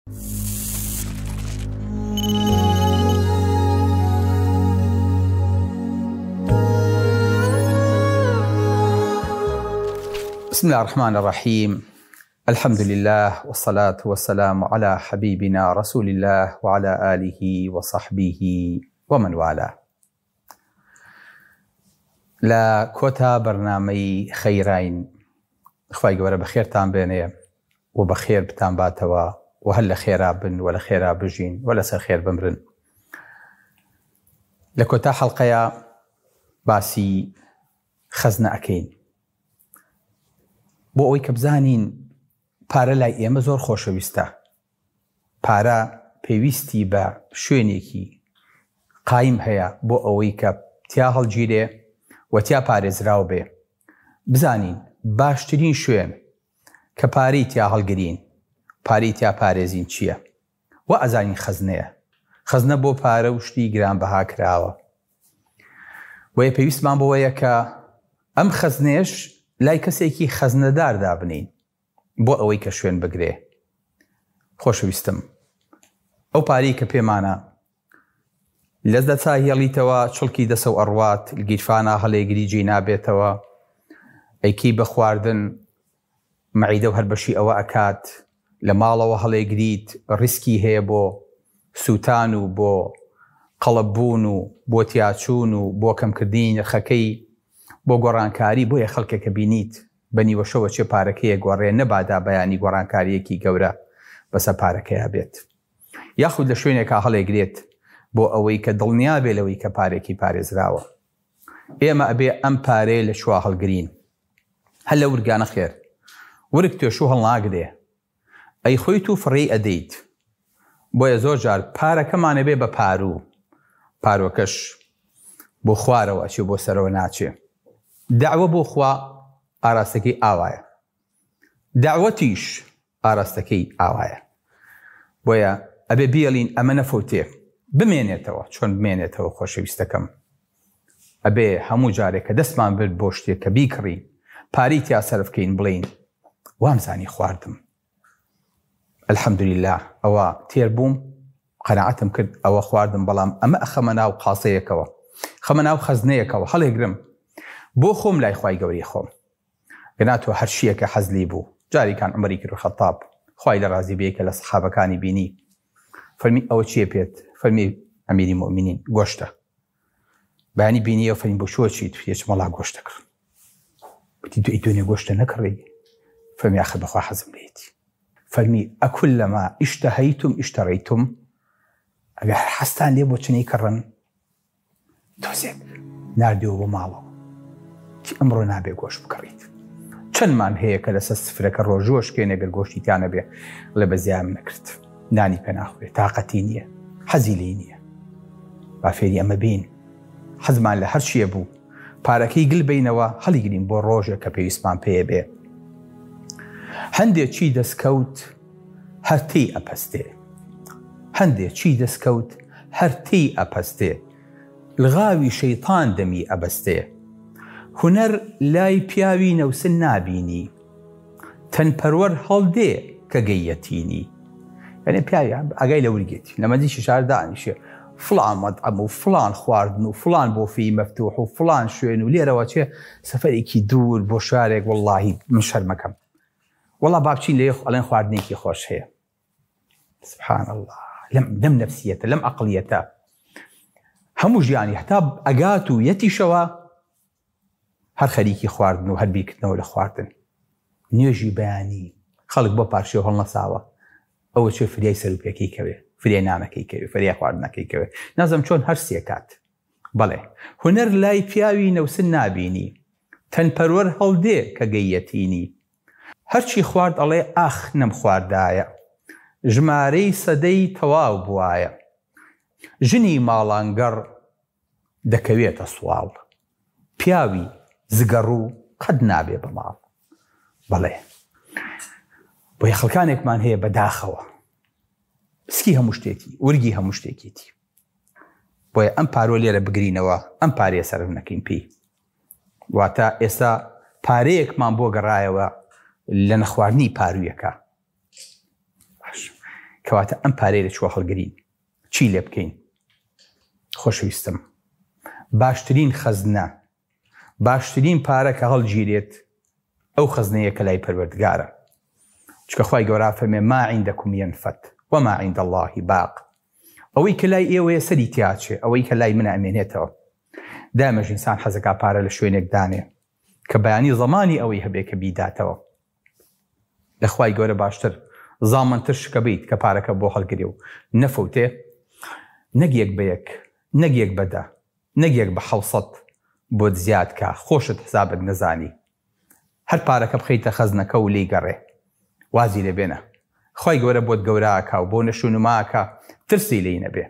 بسم الله الرحمن الرحيم الحمد لله والصلاة والسلام على حبيبنا رسول الله وعلى آله وصحبه ومن والاه لە کۆتا بەرنامەی خەیراین خوای گەورە بەخێرتان بێنێ و بەخێر بتانباتەوە و هەر لە خێرا بن و لە خێرا بژین و لەسەر خێر بمرن. لە کۆتا حەڵقەیا باسی خەزنە ئەکەین بۆ ئەوەی کە بزانین پارە لای ئێمە زۆر خۆشەویستە پارە پێویستی بە شوێنێکی قایم هەیە بۆ ئەوەی کە تیا هەڵگیرێ و تیا پارێزراو بێ بزانین باشترین شوێن کە پارەی تیا هەڵگرین پارەی تیا پارێزین چیە؟ وا ئەزانین خەزنەیە. خەزنە بۆ پارە و شتی گرانبەها کراوە. بۆیە پێویستمان بەوەیە کە ئەم خەزنەیەش لای کەسێکی خەزنەدار دابنێین بۆ ئەوەی کە شوێن بگرێ. خۆشەویستم ئەو پارەی کە پێمانە لەس دەچا هێڵیتەوە چڵکی دەسەو ئەڕوات گیرفانا هەڵێگری جێی نابێتەوە ئەیکەی بە خواردن مەعیدەو هەر بەشی ئەوە ئەکات لە ماڵەوە هەڵێگریت ڕیسکی هەیە بۆ سوتان و بۆ قەڵب بوون و بۆ تیاچوون و بۆ کەمکردنی نرخەکەی بۆ گۆڕانکاری بۆیە خەڵکێکە بینیت بە نیوەشەوە چێ پارەکەیە گۆڕێ نەبادا بەیانی گۆڕانکاریەکی گەورە بەسەر پارەکەیا بێت. یاخود لە شوێنێکا هەڵێگرێت بۆ ئەوەی کە دڵنیا بێ لەوەی کە پارێکی پارێزراوە. ئێمە ئەبێ ئەم پارەیە لە چوا هەڵگرین؟ هەر لە ورگا نەخێر. ورگ توێشوو هەڵناگرێ. ئەیخۆیت و فڕێی ئەدەیت. بۆیە زۆر جار پارەکەمان ئەبێ بە پاروو. پاروەکەش بۆ خوارەوە ئەچێ بۆ سەرەوە ناچێ. دەعوە بۆ خوا ئاراستەکەی ئاوایە. دەعوەتیش ئاراستەکەی ئاوایە. بۆیە ئەبێ بیەڵین ئەمە نەفەوتێ، بمێنێتەوە. چۆن بمێنێتەوە خۆشەویستەکەم؟ ئەبێ هەموو جارێک کە دەستمان برد بۆ شتێک کە بیکڕین، پارەی تیا سەرف کەین بڵێین وامزانی خواردم. الحمدللە ئەوە تێر بووم، قەناعەتم کرد ئەوە خواردم، بەڵام ئەمە ئەخەمە ناو قاسەیەکەوە، خەمە ناو خەزنەیەکەوە هەڵێگرم بۆ خۆم لای خوای گەورەی خۆم. گەنا تۆ هەر شیەکە حەز لی بوو جاریکان عومەری کوری خەتاب خوای لە ڕازی بێ کە لە سەحابەکانی بینی فەرمی ئەوە چیە پێت فەرمی ئەمیری موئمینین گۆشتە بەیانی بینیەوە فەرمی بۆ چوە چیت یەچ مەڵا گۆشتە کڕ وتی دوێ دوێنێ گۆشتە نەکڕی فەرمی ئاخر بەخوا حەزم لێیەتی فەرمی ئەکولەما ئیشتەهەیتم ئیشتەڕیتم ئەگەر حەزتان لێ بۆ چنەی کڕن تۆزێک ناردیەوە بۆ ماڵەوە تی ئەمڕۆ نابێ گۆشت بکڕیت چەندمان هەیە کە لەسەر سفرەکە ڕۆژووە شکێنێ گەر گۆشتی تیا نەبێ ڵێ بە زیام نەکرد نانی پێ ناخورێ تاقەتی نییە حەزی لێی نییە با فێری ئەمە بین حەزمان لە هەر چیە بوو پارەکەی گل بینەوە هەڵیگرین بۆ ڕۆژێک کە پێویستمان پێیە بێ هەندێک چی دەستکەوت هەر تێی ئەپەستێ. هەندێ چی دەسکەوت هەر تێی ئەپەستێ. لغاوی شەیتان دەمی ئەبەستێ. هونەر لای پیاوی نەوسن نابینی. تەن پەروەر هەڵدێ کە گەییە تینی. یانی پیاوی ئاگای لە ورگێتی. لە مەجلیسی شار دانیشێ فڵان مەتعەم و فڵان خواردن و فڵان بۆفێی مەفتوح و فڵان شوێن و لێرەوە چێ سەفەرێکی دوور بۆ شارێک وەڵڵاهی من شەرمەکەم. وەڵا با بچین لەوێ ئەڵێن خواردنێکی خۆش هەیە سبحان الله لەم لەم نفسیەتە لەم عقلیەتە هەموو ژیانی هەتا ئەگات و یەتیشەوە هەر خەریکی خواردن و هەر بیرکردنەوە لە خواردن نوێژی بەیانی خەڵک بۆ پارشێو هەڵنەساوە ئەوە چێ فریای سەروپێکەی کەوێ فریای نانەکەی کەوێ فریای خواردنەکەی کەوێ نازم چۆن هەر سێکات بەڵێ هونەر لای پیاوی نەوسن نابینی تەنپەروەر هەڵدێ کە گەییە تینی. هەرچی خوارد ئەڵێ ئاخ نەمخواردایە. ژمارەی سەدەی تەواو بوایە. ژنی ماڵانگەڕ دەکەوێتە سواڵ. پیاوی زگەڕوو قەت نابێ بە ماڵ. بەڵێ بۆیە خەڵکانێکمان هەیە بە داخەوە سکی هەموو شتێکی ورگی هەموو شتێکیتی. بۆیە ئەم پارۆ لێرە بگرینەوە ئەم پارەیە سەرف نەکەین پێی. واتە ئێستا پارەیەکمان بۆ گەڕایەوە لە نەخواردنی پارویەکە. باش. کەواتە ئەم پارەیە لە چوە هەڵگرین چی لێ بکەین؟ خۆشەویستم باشترین خەزنە باشترین پارە کە هەڵگیرێت ئەو خەزنەیە کە لای پەروەردگارە چکە خوای گەورە فەرمێ ما عندكم ينفد وما عند الله باق ئەوەی کە لای ئێوەیە سەری تیاچێ ئەوەی کە لای منە ئەمێنێتەوە دامەژ ئینسان حەزەکا پارە لە شوێنێک دانێ کە بەیانی زەمانی ئەوەی هەبێ کە بیداتەوە لە خوای گەورە باشتر زامنتر شکە بیت کە پارەکە بۆ هەڵگرێ و نەفەوتێ نەک یەک بە یەک نەک یەک بە دە نەک یەک بە حەوسەد بۆت زیاد کا خۆشت حسابت نەزانی هەر پارەکە بخەیتە خەزنەکە و لێی گەڕێ وازی لێ بێنە خوای گەورە بۆت گەورە ئەکا و بۆ نەشونما ئەکا ترسی لێی نەبێ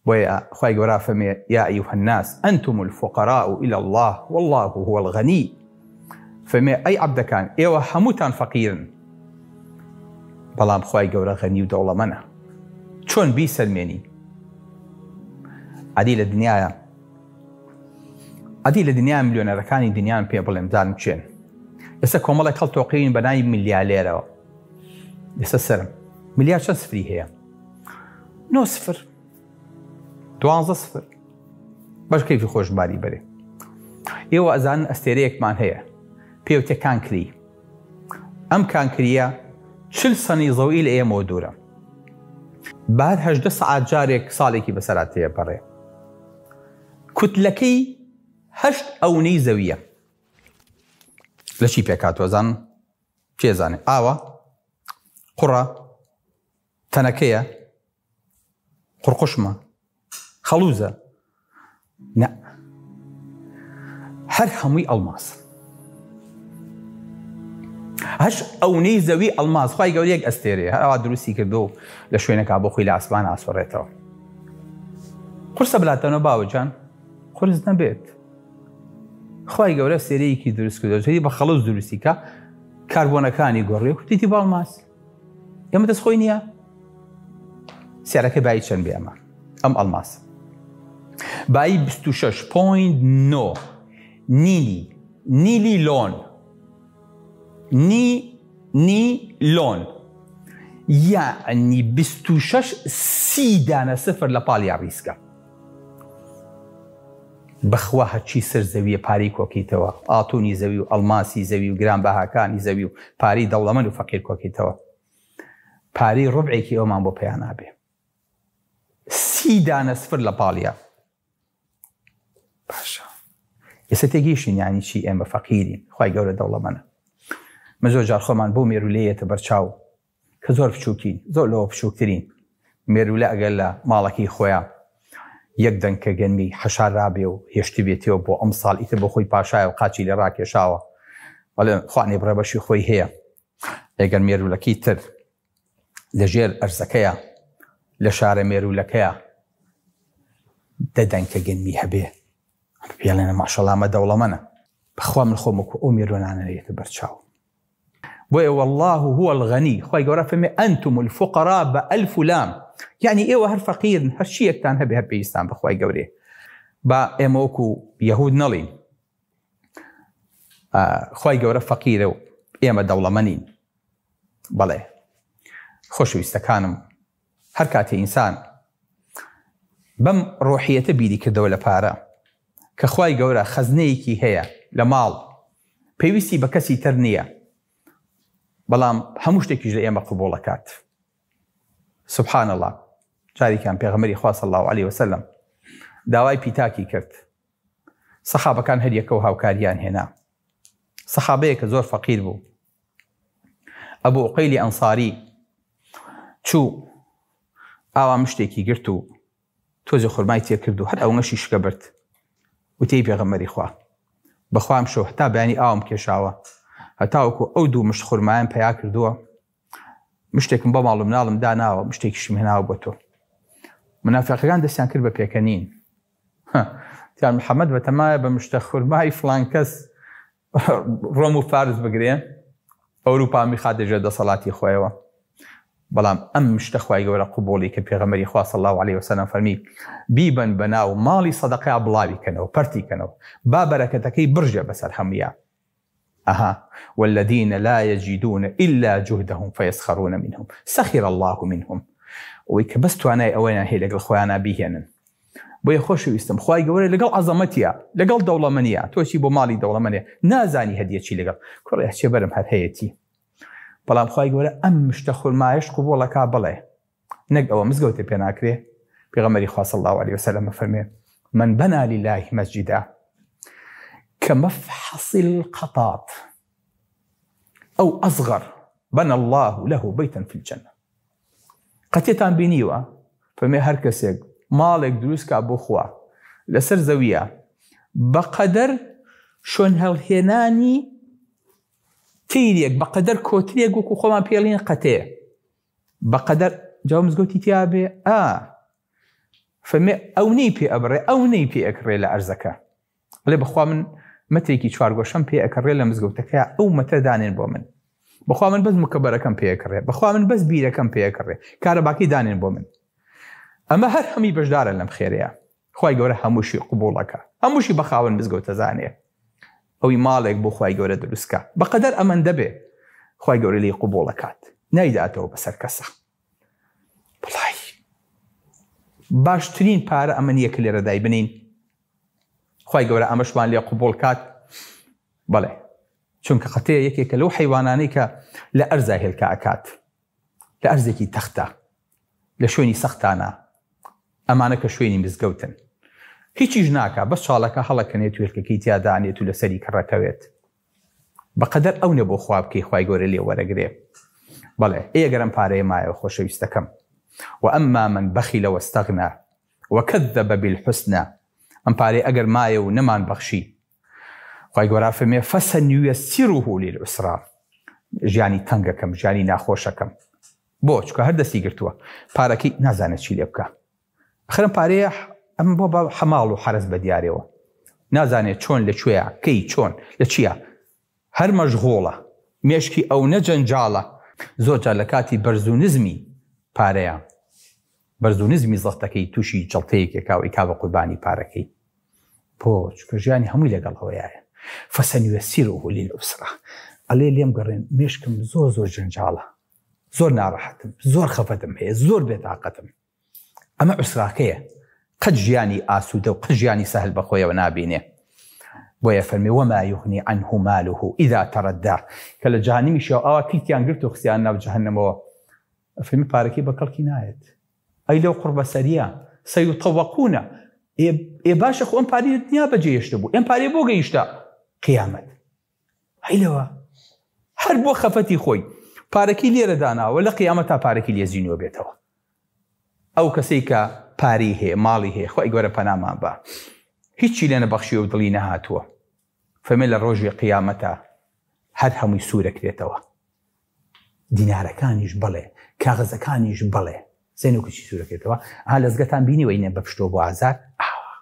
بۆیە خوای گەورە فەرمێ یا ایها الناس انتم الفقراء الی الله والله هو الغنی فەرمێ ئەی عەبدەکان ئێوە هەمووتان فەقیرن بەڵام خوای گەورە غەنی و دەوڵەمەنە چۆن بیسەلمێنی عەدی لە دنیاە عەدی لە دنیا ملیۆنەرەکانی دنیان پێ بڵێم زانم چێن ئێستا کۆمەڵێک هەڵتۆقین بە ناوی ملیالێرەوە ئێستا سەرم ملیار چەند سفری هەیە نۆ سفر دوانزە سفر بەش کەیفی خۆشماری بەرێ ئێوە ئەزانن ئەستێرەیەکمان هەیە پێوتە کانکری ئەم کانکریە چل سەنی زەوی لە ئێمەوە دوورە بار هەژدە سەعات جارێک ساڵێکی بەسەرا تێپەڕێ کوتلەکەی هەشت ئەونەی زەویە لە چی پێکاتوە زان کێ زانێ ئاوە قوڕە تەنەکەیە قڕقشمە خەڵوزە نا هەر هەمووی ئەڵماس هەش ئەونەی زەوی ئەڵماس خی گەورە یەک ئەستێرێ هەروا دروستی کردو و لە شوێنەکە بۆ خۆی لە ئاسمان ئاسۆڕێتەوە قورسە بلاتەنەوە باوەجان قورس نەبێت خی گەورە سێرەیەکی دروست کردو جەری بە خەڵوز دروستی کە کاربۆنەکانی گۆڕێ کوتیتی باڵماس ئێمە دەست خۆی نییە سعرەکە بایی چەند بێ ئەمە ئەم ئەڵماس بایی 26.9 نیلی نیلی لۆن نی نی لۆن یعنی 26 سی دانە سفر لە پاڵیا ڕیسکە بەخوا هەرچی سەر زەویە پارەی کۆکەیتەوە ئاڵتونی زەوی و ئەڵماسی زەوی و گران بەهاکانی زەوی و پارەی دەوڵەمەند و فەقیر کۆکەیتەوە پارەی ڕوبعێکی ئەومان بۆ پەیا نابێ سی دانە سفر لە پاڵیا باشە ئێستا تێگەیشتین یعنی چی ئێمە فەقیرین خوای گەورە دەوڵەمەنە من زۆر جار خۆمان بۆ مێرولەیەتە بەرچاو کە زۆر بچووکین، زۆر لەوە بچووکترین. مێروولە ئەگەر لە ماڵەکەی خۆیا یەک دەنکە گەنمی حەشارابێ و هێشتبێتیەوە بۆ ئەمساڵ ئیتر بۆ خۆی پاشایە و قاچی لێ ڕاکێشاوە. بەڵێ خوانێ بڕە بەشی خۆی هەیە. ئەگەر مێروولەکەی تر لە ژێر ئەرزەکەیا لە شارە مێروولەکەیا دە دەنکە گەنمی هەبێ پێڵێنە ماشەڵا ئەمە دەوڵەمەنە. بەخوا من خۆم وەکوو ئەو مێروولانە یەتە بەرچاو. بۆیە واللە هو الغنی خوای گەورە فەرمی انتم الفقراء بە ئەلف و لام یعنی ئێوە هەر فەقیرن هەرچیەکتان هەبێ هەر پێویستان بە خوای گەورەیە با ئێمە وەکو یەهود نەڵین خوای گەورە فەقیرە و ئێمە دەوڵەمەنین بەڵێ خۆشەویستەکانم هەر کاتێ ئینسان بەم ڕۆحیەتە بیری کردەوە لە پارە کە خوای گەورە خەزنەیەکی هەیە لە ماڵ پێویستی بە کەسی تر نییە بەڵام هەموو شتێکیش لە ئێمە قبوڵ ئەکات سبحان الله جارێکیان پێغەمبەری خوا صلی الله علیه وسلم داوای پیتاکی کرد سەحابەکان هەریەکە و هاوکاریان هێنا سەحابەیە کە زۆر فەقیر بوو ئەبوو عقەیلی ئەنساری چوو ئاوا مشتێکی گرت و تۆزێ خورمای تێکرد و هەر ئەونەشی شکە برد. وتی ئەی پێغەمبەری خوا بەخوا ئەمشەو هەتا بەیانی ئاوم کێشاوە هەتاوەکو ئەو دوو مشت خورمایەم پەیا کردووە مشتێکم بۆ ماڵ و مناڵم داناوە مشتێکیشم هێناوە بۆ تۆ. منافقەکان دەستیان کرد بە پێکەنین. تیان محەممەد بەتەمایە بە مشتە خورمای فڵان کەس ڕۆم و فارس بگرێ ئەوروپا میخاتە ژێر دەسەڵاتی خۆیەوە بەڵام ئەم مشتە خوای گەورە قبوڵی کرد پێغەمبەری خوا صلی اللە علیه وسلم فەرمی بیبەن بەناو ماڵی سەدەقەیا بڵاوی کەنەوە پەرتی کەنەوە با بەرەکەتەکەی بڕژێ بەسەر هەموویا. ئەها والذین لا یجدون الا جهدهم فیسخرون منهم سخر اللە منهم ئەوەی کە بەس توانای ئەوەیان هەیە لەگەڵ خۆیانا بیهێنن. بۆیە خۆشەویستم خوای گەورە لەگەڵ عەزەمەتیا لەگەڵ دەوڵەمەنیا تۆ چی بۆ ماڵی دەوڵەمەنێ نازانی هەدیە چی لەگەڵ کوڕێ هەچێ بەرم هەر هەیەتی بەڵام خوای گەورە ئەم مشتە خورمایەش قبوڵەکا بڵێ نەک ئەوە مزگەوتێ پێ ناکرێ پێغەمبەری خوا صلی الله علیه وسلم فەرمێ من بنى لله مسجدا كمفحص القطاط أو أصغر بنى الله له بيتا في الجنة قەتێتان بینیوە فەرمێ هەر کەسێک ماڵێک دروست کا بۆ خوا لەسەر زەویە بەقەدەر شۆن هەڵهێنانی تیرێک بەقەدەر کۆترێک وەکو خۆمان پێڵین قەتێ بەقەدەر جا مزگەوتی تیا بێ ئا فەرمێ ئەو نەی پێ ئەبڕێ ئەو نەی پێ ئەکڕێ لە ئەرزەکە ئەڵێ بەخوا من مەترێکی چوارگۆشەم پێ ئەکڕێ لە مزگەوتەکەیا ئەو مەترە دانێن بۆ من بەخوا من بەس مکەبەرەکەم پێ ئەکڕێ بەخوا من بەس بیرەکەم پێ ئەکڕێ کارەباکەی دانێن بۆ من ئەمە هەر هەمی بەشدارە لەم خێرەیە خوای گەورە هەمووشی قبوڵەکە هەمووشی بە خاوەن مزگەوتە زانێ ئەوی ماڵێک بۆ خوای گەورە دروستکە بەقەدەر ئەمەندە بێ خوای گەورە لێی قبوڵەکات نایداتەوە بەسەر کەسە وەڵای باشترین پارە ئەمە نییە کە لێرە دایبنین خوای گەورە ئەمەشمان لێ قبوڵ کات بەڵێ چونکە قەتەیە یەکێکە لەو حەیوانانەی کە لە ئەرزا هێلکە ئەکات لە ئەرزێکی تەختە لە شوێنی سەختانە ئەمانە کە شوێنی مزگەوتن هیچیش ناکا بەس چاڵەکە هەڵەکەنێت و هێلکەکەی تیا دانێت و لەسەری کەڕەکەوێت بەقەدەر ئەو نە بۆ خوا بکەی خوای گەورە لێ وەرەگرێ بەڵێ ئێ گەر ئەم پارەیە مایەوە خۆشەویستەکەم وأما من بخل واستغنى وكذب بالحسنى ئەم پارەیە ئەگەر مایە و نەمان بەخشی خوای گەورە فەرمێ فسنيسره للعسرى ژیانی تەنگەکەم ژیانی ناخۆشەکەم بۆ چونکە هەر دەستی گرتووە پارەکەی نازانێت چی لێ بکە ئەخر ئەم پارەیە ئەم بۆ بە حەماڵ و حەرەس بە دیارەوە نازانێت چۆن لە کوێیە کەی چۆن لە چییە هەر مەشغوڵە مێشکی ئەو نە جەنجاڵە زۆر جار لە کاتی بەرز و نزمی پارەیە بەرز و نزمی زەختەکەی تووشی جەڵتەیەکێکا و ئیکا بە قوربانی پارەکەی بۆ چونکە ژیانی هەمووی لەگەڵ ئەوەیە فسنيسره للعسرى ئەلێ لێم گەڕێن مێشکم زۆر زۆر جەنجاڵە زۆر ناڕەحەتم زۆر خەفەتم هەیە زۆر بێتاقەتم ئەمە عوسراکەیە قەت ژیانی ئاسوودە و قەت ژیانی سەهل بە خۆیەوە نابینێ بۆیە فەرمی وما یغنی عنه ماله اذا تردى کە لە جەهەنمیشەوە ئاوا کلکیان گرت و خستیان ناو جەهەنەمەوە فەرمی پارەکەی بە کەڵکی نایەت ئەی لەو قوڕبەسەریە سەیطوقون ئێ باشە خۆ ئەم پارەی لە دنیا بەجێ هێشتبوو ئەم پارەیە بۆ گەیشتە قیامەت هەی لەوە هەر بۆ خەفەتی خۆی پارەکەی لێرە داناوە لە قیامەت تا پارەکەی لێ زینوە بێتەوە ئەو کەسەی کە پارەی هەیە ماڵی هەیە خۆی گەورە پەنامان بە هیچی لێ نەبەخشیوە و دڵی نەهاتووە فەرمێ لە ڕۆژی قیامەتە هەر هەمووی سوورەکرێتەوە دینارەکانیش بەڵێ کاغەزەکانیش بەڵێ زێنوکە چی سوورەکرێتەوە ها لەزگەتان بینیوە ئینە بە پشتۆ بۆ ئازار ئاوا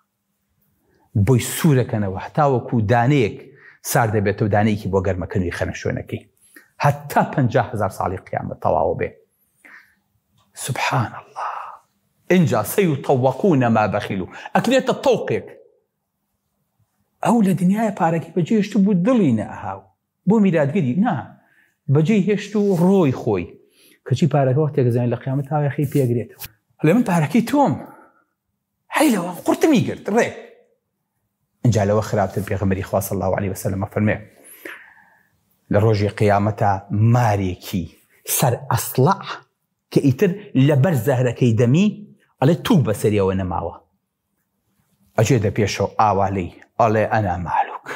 بۆی سوورەکەنەوە هەتاوەکو دانەیەک سارد دەبێتەوە دانەیەکی بۆ گەرمەکەن و خەنە شوێنەکەی هەتا 50 هزار ساڵی قیامەت تەواوە بێ سبحان الله ئینجا سەیطوقون ما بەخیلو ئەکرێتە تەوقێک ئەو لە دنیای پارەکەی بەجێشت بوو دڵی نەئەهاو بۆ میراتگری نا بەجێی هێشت و ڕۆی خۆی کەچی پارەکە وەختێک زانانی لە قیامەت هاوێخی پێگرێتەوە لە من پارەکەی تۆم هەی لەوە قورتمی گرت ڕێک ئینجا لەوە خراپتر پێغەمبەری خوا صلی الله علیه وسلم فەرمێ لە ڕۆژی قیامەتا مارێکی سەر ئەسڵع کە ئیتر لەبەر زەهرەکەی دەمی ئەڵێ توو بەسەریەوە نەماوە ئەچێتە پێشەوە ئاوا لێی ئەڵێ ئەنا مالوک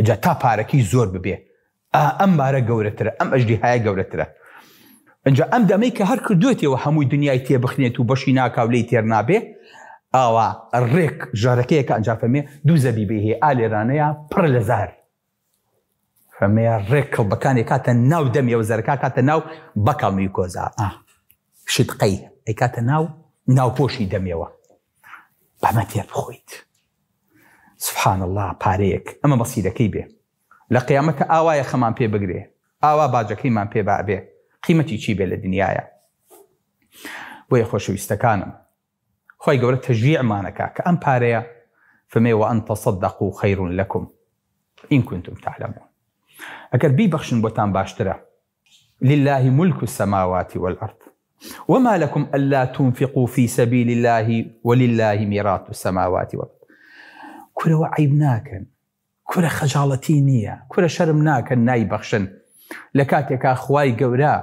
جا تا پارەکەی زۆر ببێ ئەم مارە گەورەترە ئەم ئەژدیهایە گەورەترە ئەجا ئەم دەمەی کە هەر کردوێتەوە هەمووی دنیای تێبخنێت و بەشی ناکاو لێی تێر نابێ ئاوا ڕێک ژارەکەیەکە ئەنجا فەرمێ دوو زەبیبەی هەیە ئا لێرانەیە پڕ لە زار فەرمێ ڕێک کڵبەکانی کاتە ناو دەمیەوە زەرەکە کاتە ناو بەکەڵ میکۆزا شتقەی ئەیکاتە ناو ناوپۆشی دەمیەوە بەمە تێر بخۆیت سبحان الله پارەیەک ئەمە بەسیرەکەی بێ لە قیامەتە ئاوا یەخەمان پێ بگرێ ئاوا باجەکەیمان پێ با بێ قیمەتی چی بێ لە دنیاە بۆیە خۆشەویستەکانم خی گەورە تەژیعمانەکە کە ئەم پارەیە فمێ وأن تصدقوا خير لكم. إن كنتم تعلمون ئەگەر بیبەخشن بۆتان باشترە لله ملك السماوات والأرض وما لكم ألا تنفقوا في سبيل الله ولله ميراث السماوات والأرض کورەوە عیب ناکەن کورە خەجاڵەتی نییە کورە شەرم ناکەن نایبەخشن لە کاتێکا خوای گەورە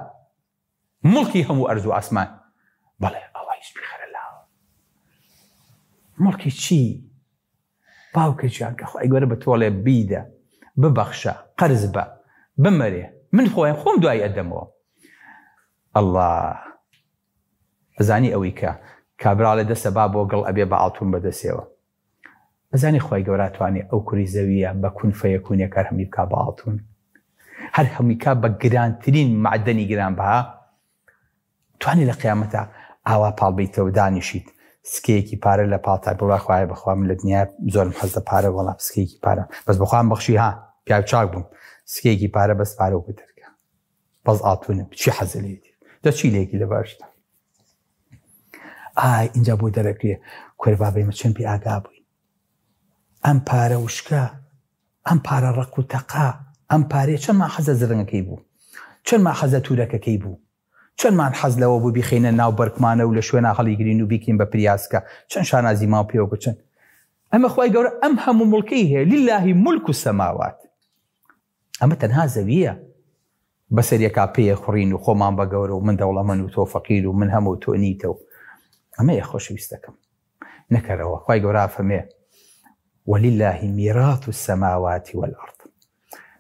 موڵکی هەموو ئەرز و ئاسمان بەڵێ ئەوە هیچ بیخەرە لاوە موڵکی چی باوکە گیان کە خوای گەورە بە تۆڵێ بیدە ببەخشە قەرز بە بمەرێ من خۆیان خۆم دوای ئەدەمەوە ئەڵا ئەزانی ئەوەی کە کابراڵێ دەسە با بۆ گڵ ئەبێ بە ئاڵتون بەدەسێەوە ئەزانی خوای گەورە توانی ئەو کوری زەویە بە کون فەیەکونێک هەر هەمووی بکا بە ئاڵتون هەر هەمووی کا بە گرانترین مەعدەنی گرانبەها توانی لە قیامەتا ئاوا پاڵ بیتەوە دانیشیت سکەیەکی پارە لە پاڵتا بڵا خوایە بەخوا من لە دنیا زۆرم حەز لە پارە وەڵا سکەیەکی پارە بەس بەخوام بەخشی ها پیاو چاک بووم سکەیەکی پارە بەس پارە و بترکە بەس ئاڵتونە چی حەزە لێتی دە چی لێکی لە باشتە ئای ئینجا بۆ دەرەکرێ کورە بابەی مە چەند بێ ئاگا بووین ئەم پارە وشکە ئەم پارە ڕق و تەقا ئەم پارەیە چەندمان حەزە زرنگەکەی بوو چەندمان حەزە تورەکەکەی بوو چەندمان حەز لەوە بوو بیخینە ناو بەرکمانە و لە شوێنە هەڵیگرین و بیکەین بە پریاسکە چەند شانازیمان پێوە بوو چەند ئەمە خوای گەورە ئەم هەموو مڵکەی هەیە لله ملک السماوات ئەمە تەنها زەوییە بەسەر یەکا پێیە خوڕین و خۆمان بە گەورە و من دەوڵەمەند و تۆ فەقیر و من هەمە و تۆ نیتە و ئەمەیە خۆشەویستەکەم نەکەرەوە خوای گەورە فەرمێ ولله میراث السماوات والأرض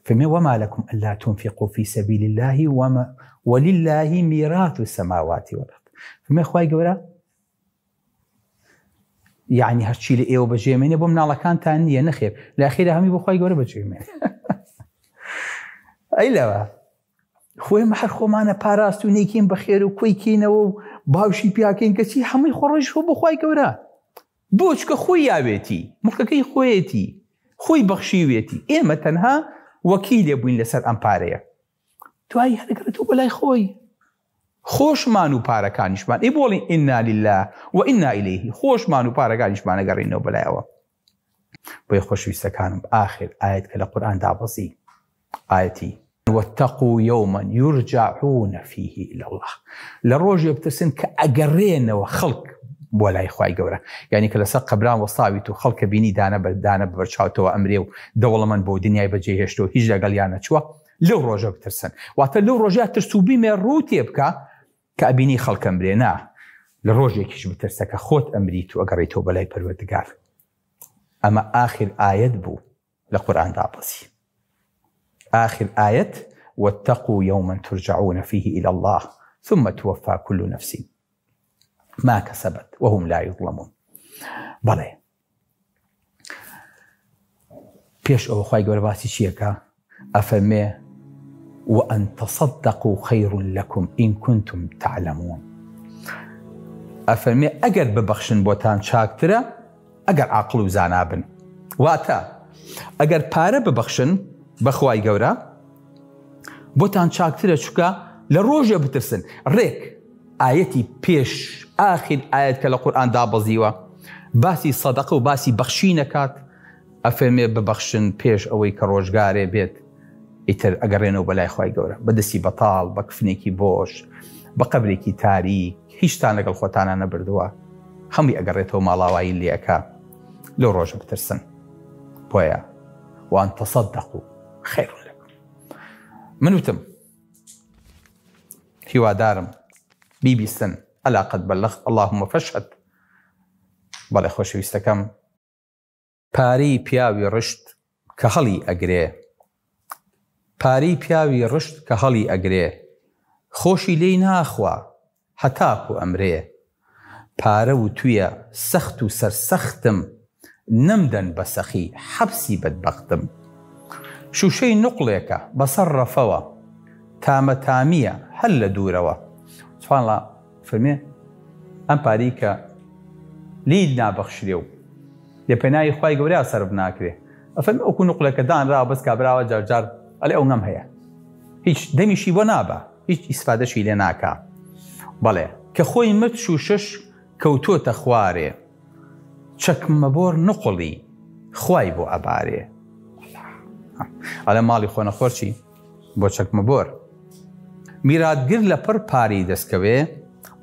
فەرمێ وما لكم ألا تنفقوا في سبيل الله وما ولله میراث السماوات والأرض فەرمێ خوای گەورە یعنی هەرچی لە ئێوە بەجێمێنێ بۆ مناڵەکانتان نییە نەخێر لە ئەخیرا هەمی بۆ خوای گەورە بەجێمێنێ ئەی لەوە خۆی مە هەر خۆمانە پاراست و نیکین بە خێر و کۆی کەینەوە و باوشی پیاکەین کەچی هەمووی خۆڕۆژ بۆ خوای گەورە بۆ چکە خۆی یاوێتی مڵکەکەی خۆیەتی خۆی بەخشیوێتی ئێمە تەنها وەکیلێ بووین لەسەر ئەم پارەیە دوایی هەرگڕێتەوە بۆ لای خۆی خۆشمان و پارەکانیشمان ئەی بۆڵین ئینا لله و ئینا ئیلەیه خۆشمان و پارەکانیشمان ئەگەڕێینەوە بەلایەوە بۆیە خۆشەویستەکانم ئاخر ئایەت کە لە قورئان دابەزی ئایەتی واتقوا یوما یرجعون فیه الی الله لە ڕۆژێ بترسن کە ئەگەڕێنەوە خەڵک بۆ لای خوای گەورە یعنی کە لەسەر قەبران وەستاویت و خەڵکە بینی دانە بە دانە بەرچاوتەوە ئەمرێ و دەوڵەمەند بۆ دنیای بەجێ هێشتەوە هیچ لەگەڵیان نەچووە لەو ڕۆژە بترسن واتە لەو ڕۆژە ترس و بیمێ ڕوو تێ بکە کە ئەبینی خەڵک ئەمرێ نا لە ڕۆژێکیش بترسە کە خۆت ئەمریت و ئەگەڕێیتەوە بەلای پەروەردگار ئەمە ئاخر ئایەت بوو لە قورئان دابەزی ئاخر ئایەت واتقوا یوما ترجعون فیه الی الله ثم توفى كل نفس ما کسبت وهم لا یظلمون بەڵێ پێش ئەوە خوای گەورە باسی چیەکە ئەفەرمێ وأن تصدقوا خير لكم إن كنتم تعلمون ئەفەرمێ ئەگەر ببەخشن بۆتان چاکترە ئەگەر عاقڵ و زانا بن واتە ئەگەر پارە ببەخشن بەخوای گەورە بۆتان چاکترە چکە لە ڕۆژێ بترسن ڕێک ئایەتی پێش ئاخیر ئایەت کە لە قورئان دابەزیوە باسی سەدەقە و باسی بەخشین ئەکات ئەفەرمێ ببەخشن پێش ئەوەی کە ڕۆژگارێ بێت ئیتر ئەگەڕێنەوە بەلای خوای گەورە بە دەستی بەتاڵ بە کفنێکی بۆش بە قەبرێکی تاریک هیچتان لەگەڵ خۆتانە نەبردووە هەمووی ئەگەڕێتەوە ماڵاوایی لێ ئەکا لەو ڕۆژە بترسن بۆیە وان تصدقوا خير لكم من وتم هیوادارم بیبیستن الا قد بلغت اللهم فاشهد بەڵێ خۆشەویستەکەم. پارەی پیاوی ڕشت کە هەڵی ئەگرێ پارەی پیاوی ڕشت کە هەڵی ئەگرێ خۆشی لێی ناخوا هەتاکو ئەمرێ پارە وتویە سەخت و سەرسەختم نەمدەن بە سەخی حەپسی بەدبەختم شوشەی نوقڵێکە بەسەر ڕەفەوە تامە تامیە هەر لە دوورەوە سبحان اللە فەرمێ ئەم پارەی کە لێی نابەخشرێ و لە پێناوی خوای گەورەیا سەرف ناکرێ ئەفەرمێ وەکو نوقڵێکە دانراوە بەس کابراوە جار جار ئەڵێ ئەونەم هەیە هیچ دەمیشی بۆ نابا هیچ ئیسفادەشی لێ ناکا بەڵێ کە خۆی مرد شوشەش کەوتۆتە خوارێ چەکمەبۆر نوقڵی خوای بۆ ئەبارێ. ئەڵێ ماڵی خۆنەخۆر چی؟ بۆ چەکمە بۆر. میراتگر لە پڕ پارەی دەستکەوێ،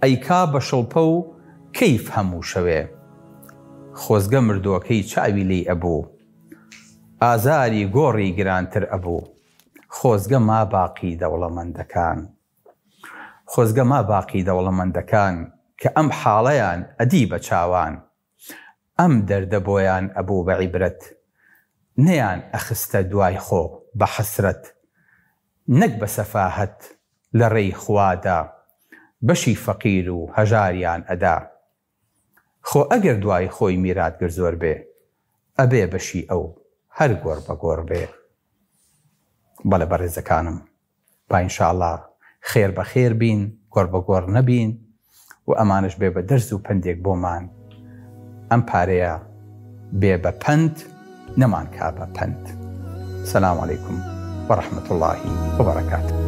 ئەیکا بە شڵپە و کەیف هەموو شەوێ. خۆزگە مردووەکەی چاوی لێی ئەبوو، ئازاری گۆڕی گرانتر ئەبوو. خۆزگە ما باقی دەوڵەمەندەکان. خۆزگە ما باقی دەوڵەمەندەکان کە ئەم حاڵەیان ئەدی بە چاوان. ئەم دەردە بۆیان ئەبوو بە عیبرەت نەیان ئەخستە دوای خۆ بە حەسرەت نەک بە سەفاهەت لە ڕێی خوادا بەشی فەقیر و هەژاریان ئەدا خۆ ئەگەر دوای خۆی میراتگر زۆر بێ ئەبێ بەشی ئەو هەر گۆڕ بە گۆڕ بێ بەڵێ بەڕێزەکانم. با ان شاء اللە خێر بە خێر بین گۆڕ بە گۆڕ نەبین و ئەمانەش بێ بە دەرس و پەندێک بۆمان ئەم پارەیە بێ بە پەند نەمان کا بە پەند سلام علیکم ورحمة اللە وبرکاته.